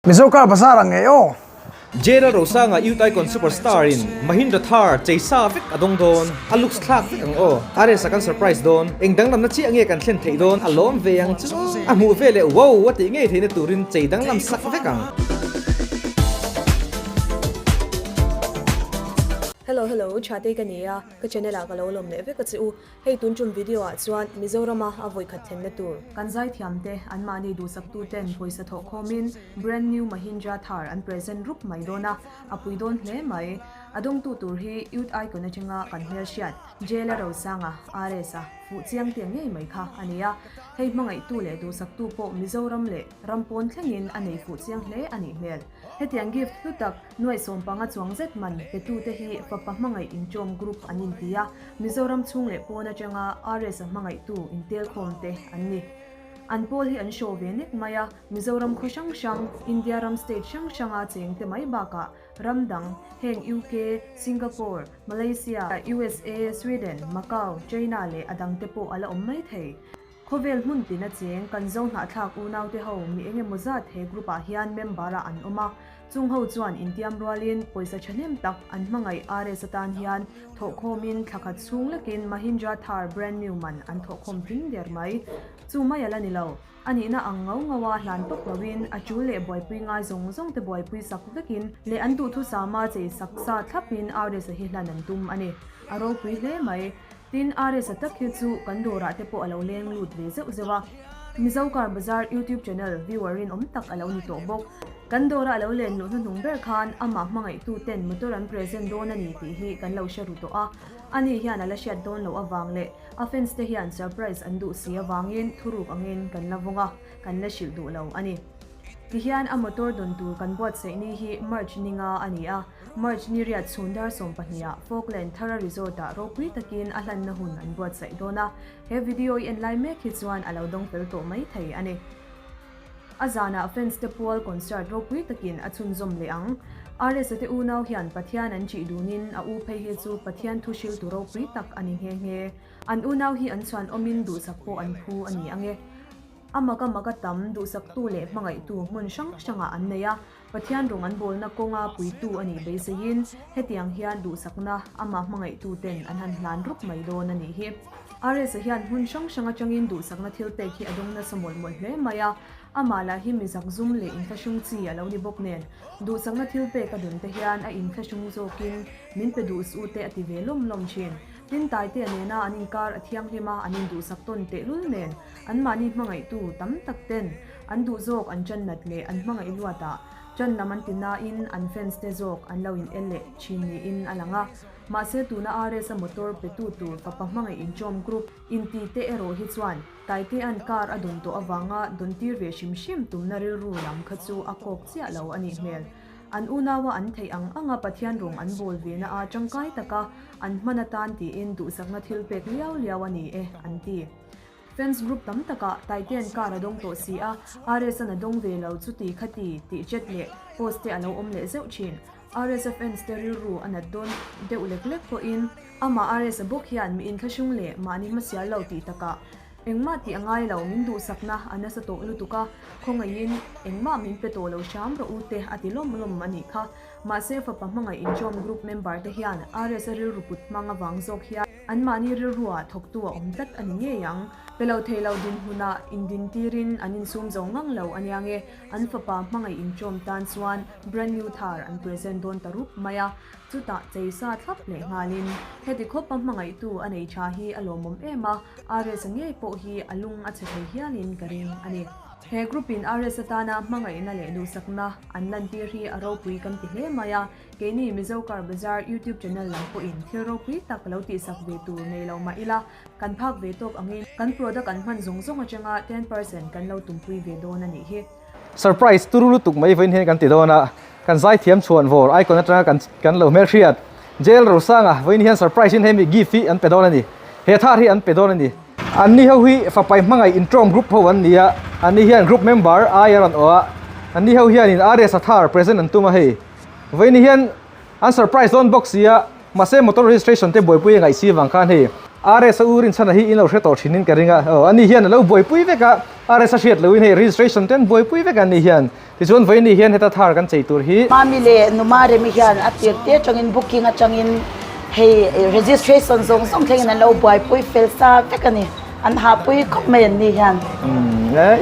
Mizo car bazar ang ngei aw. Jail Rosanga Youth Icon Superstar in Mahindra Thar chei sa vek a dawng dawn, a looks thlak vek ang aw. RS a kan surprise dawn, eng danglamna chiah nge kan thlen theih dawn a lawm ve ang chu aw. A hmuh ve leh wow a tih ngei theihna turin chei danglam sak vek ang. Hello hello, Thatei ka ni a, ka channel ah ka lo lawm leh vek a che u. Hei tun tum video ah chuan Mizorama a vawikhat thlenna tur. Kan zaithiam te an mahni duhsaktu ten pawisa thawh khawmin brand new Mahindra Thar an present rup mai dawn a, a pui dawn hle mai. A dawngtu tur hi Youth Icon atanga kan hmelhriat Jela Rosanga, RS a fuh chiang tiang ngei mai kha a ni a. Hei hmangaihtu leh duhsaktu pawh Mizoram leh ram pawn thlengin a nei fuh chiang hle a nih hmel. Hetiang gift hlu tak nuaih sawmpanga chuang zet man petute hi fapa hmangaih inchawm group an inti a. Mizoram chhung leh pawn atanga RS a hmangaihtu intelkhawm te an ni. An pawl hi an show ve nek mai a, Mizoram khaw hrang hrang, India ram state hrang hranga cheng te mai bakah ram dang, heng UK, Singapore, Malaysia, USA, Sweden, Macau, China leh a dang te pawh a la awm mai thei. Khawvel hmun tina cheng kan zo hnahthlak unaute ho mi eng emaw zat he group ah hian member ah an awm a, chung ho chuan intiam rualin pawisa thahnem tak an hmangaih RS atan hian thawhkhawmin thla khat chhung lekin Mahindra Thar brand new man an thawhkhawm tling der mai. Chu mai a la ni lo. A nihna ang ngau ngau a hlan tawp loin a tul leh buaipui ngai zawng zawng te buaipui sak vekin leh an duhthusama chei sak sa thlapin RS a hi hlan an tum a ni. A ropui hle mai. Tin, RS-a tak hi chu kan dawrah te pawh a lo leng lut ve zeuh zeuh a. Mizo Car Bazaar YouTube channel viewer rinawm tak a lo ni tawh bawk. Kan dawra a lo len luh hnuhnung ber khan amah hmangaihtu ten motor an present dawn a ni tih hi kan lo hre ru tawh a. Ani hian a la hriat dawn loh avang leh a fans te hian surprise an duh si avangin thuruk angin kan la vawng a, kan la hrilh duh lo a ni. Tihian a motor dawn tur kan buatsaih ni hi March ni nga a ni a. March ni riat chhun dar sawmpahniha Falkland Thara Resort-ah ropui takin a hlanna hun an buatsaih dawn a, he video i en lai mek hi chuan a lo dawng fel tawh mai thei a ni. A zanah fans te pual concert ropui takin a chhunzawm leh ang. RS-a te unau hian Pathian an ṭih dunin a u phei hi chu Pathian thu hriltu ropui tak a ni nghe nghe. An unau hi an chhuan awmin duhsak pawh an phu a ni ang e. A mak a mak a tam duhsaktu leh hmangaihtu hmun hrang hrangah an nei a, Pathian rawng an bawlna kawnga puitu a nih beiseiin hetiang hian duhsakna amah hmangaihtuten an han hlan rup mai dawn a nih hi. RS-a hian hmun hrang hrang atangin duhsakna thil pek hi a dawng nasa mawlh mawlh hle mai a, amah lah hi mi zakzum leh inthlahrung chi a lo ni bawk nen duhsakna thil pek a dawn te hian a inthlahrung zawkin min pe duh suh te a ti ve lawm lawm thin. Tin, Taitea nena an inkar a thianghlim a, an induhsak tawn tehlul nen anmahni hmangaihtu tam tak ten An duh zawk an chan nat leh an hmangaih luat ah chan lam an ti nain an fans te zawk an lo in el leh thin niin a lang a. Mahse tuna RS a motor pe tu tur fapa hmangaih inchawm group inti te erawh hi chuan Taitea'n car a dawn tawh avanga dawn tir ve hrim hrim tumna rilru lam kha chu a kawk chiah lo a nih hmel. An unaua an theih ang anga Pathian rawng an bawl ve na a tangkai taka an hman atan tiin duhsakna thil pek liau liau a ni e an ti. Fans group tam takah Taitea'n car a dawng tawh si a, RS-a'n a dawng ve lo chuti khati tih chat leh post te a lo awm leh zeuh thin. RS-a fans te rilru a nat dawn deuh lek lek pawhin amah RS-a bawk hian mi inthlahrung leh mahni hmasial lo tih takah engmah tih a ngai lo min duhsakna a nasa tawh lutuk a, khawngaihin engmah min pe tawh lo hram rawh u te a ti lawm lawm a nih kha. Mahse fapa hmangaih inchawm group member te hian RS-a rilru put hmang avang zawk hian Anmahni rilruah thawktu a awm tlat a ni ngei ang. Pe lo thei lo dinhmunah indintirin an insum zo ngang lo a nia nge, an fapa hmangaih inṭawm tan chuan brand new thar an present dawn ta rup mai a, chutah chei sa thlap leh nghalin heti khawpa hmangaihtu a nei tha hi a lawmawm em a, RS-a ngei pawh hi a lung a chhe thei hialin ka ring a ni. He group-in RS atana hmangaihna leh duhsakna an lantir hi a ropui kan ti hle mai a, Keini Mizo Car Bazaar YouTube channel lam pawhin thil ropui tak lo tihsak ve tur nei lo mah ila, kan phak ve tawk angin kan product an hman zawng zawng atanga 10% kan lo tumpui ve dawn a nih hi. Surprise turu lutuk mai vawiin hian kan ti dawn a, kan zaithiam chhuan vawr icon atanga kan kan lo hmelhriat Jail Rosanga vawiin hian surprise in hemi gift hi an pe dawn a ni, he thar hi an pe dawn a ni. Anni ho hi Fapai hmangaih intawm group ho an ni a, anni hian group member ai a rawn awh a, anni ho hianin RS a thar present an tum a hei. Vawiin hian an surprise dawn bawk si a, mahse motor registration te buaipui a ngaih si vang khan hei RS a u rinchhana hi in lo hre tawh thin in ka ring a, aw ani hian a lo buaipui vek a, RS a hriat loin hei registration ten buaipui vek an nih hian. Tichuan vawiin hian heta thar kan chei tur hi. Mami leh Numa Remi hian a tir te atangin booking atangin hei registration zawng zawng thlengin an lo buaipui fel sa vek a ni. An hahpui khawp mai an ni hian.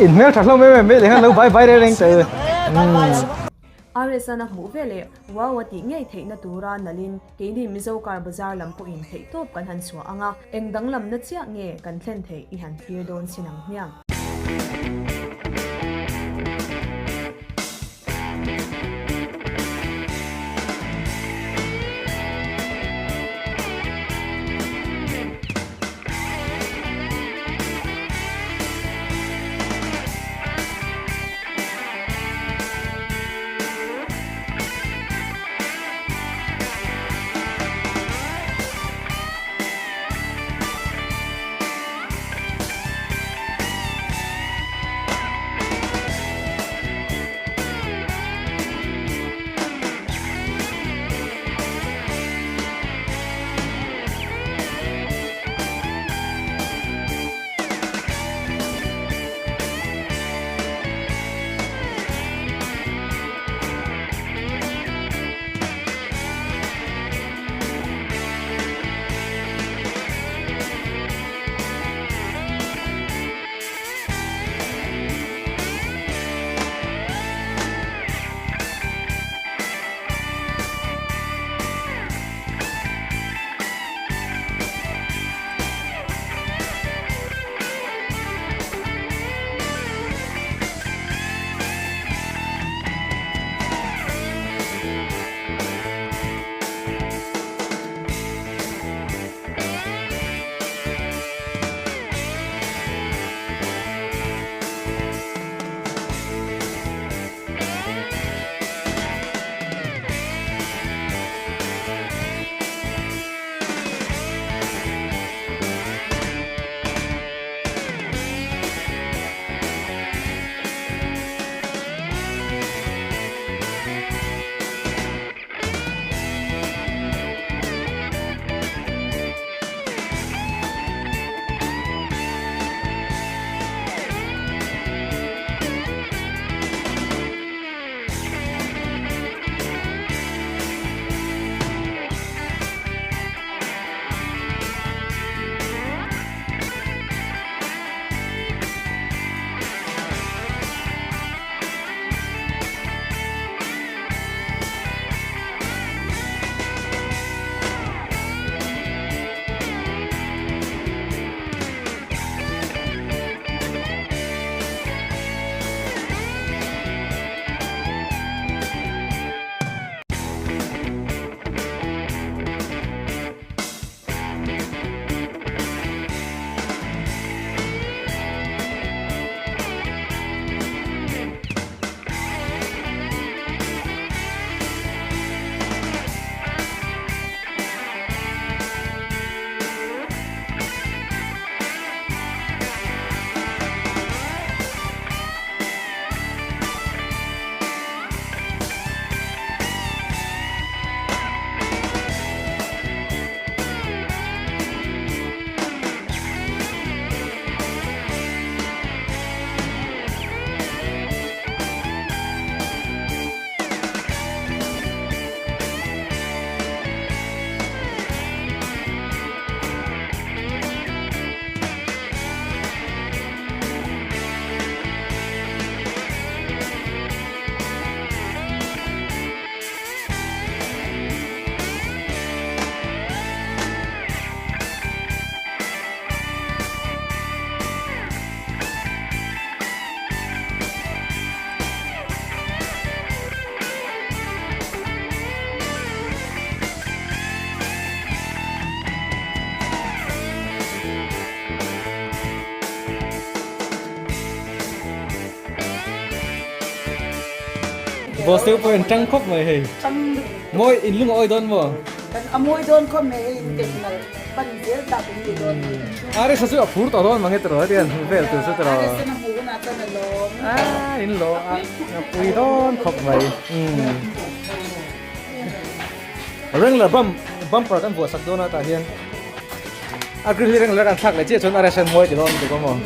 In hmel tha hlawm em em mai leh khan lo bye bye reng reng che. RS-an a hmuh veleh wow a tih ngei theihna tura nalhin keini Mizo car bazar lam pawhin theihtawp kan han chhuah ang a, eng danglamna chiah nge kan thlen theih i han thlir dawn chin ang hmiang. Boss te pawh in tang khawp mai hei. Mawi in lung a awi dawn maw? A mawi dawn khawp mai hei in tek nalh pan zel tak in ni dawn ni. Aris a chu a phur tawh dawn mange tiraw hetiang hmu vel tur chu tiraw. Aris in a hmuh hunah chuan a lawm. A in lawm a pui dawn khawp mai. Wrangler bump bumper kan vuah sak dawn a tah hian a grill hi Wrangler kan thlak leh chiah chuan a restaurant mawi ti dawn tuk a maw.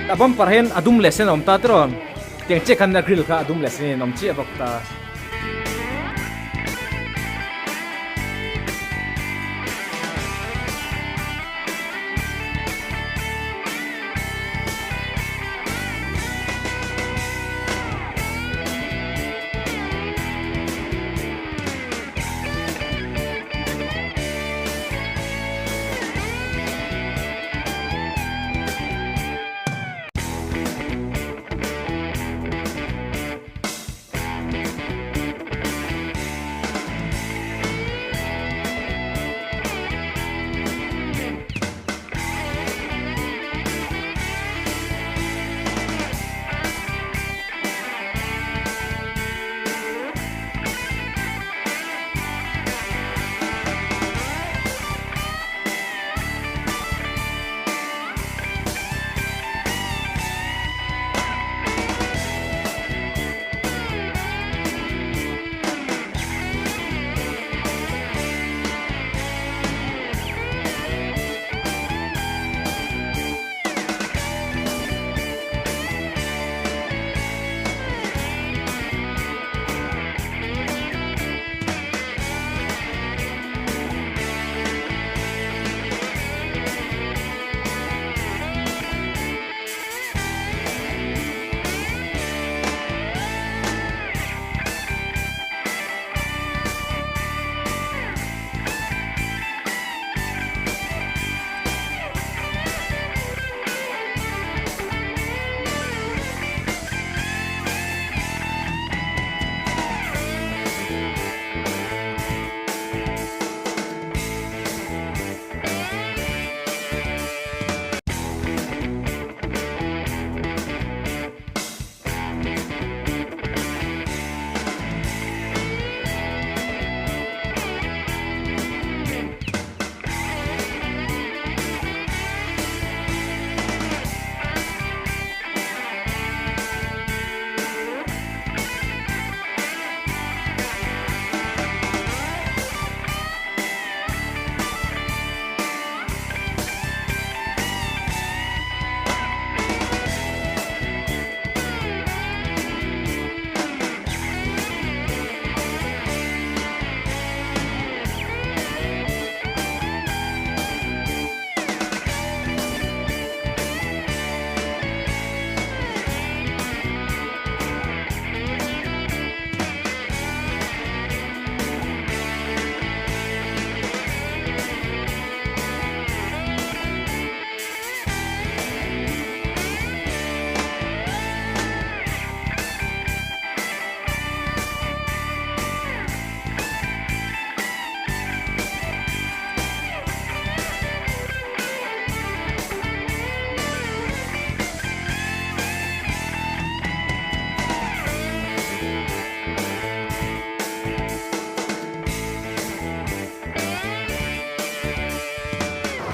A bumper hian a dum leh sen a awm ta tiraw? Tiang chiah khan a grill kha a dum leh sen in a awm chiah bawk ta.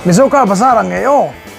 Mizo car bazar ang ngei aw.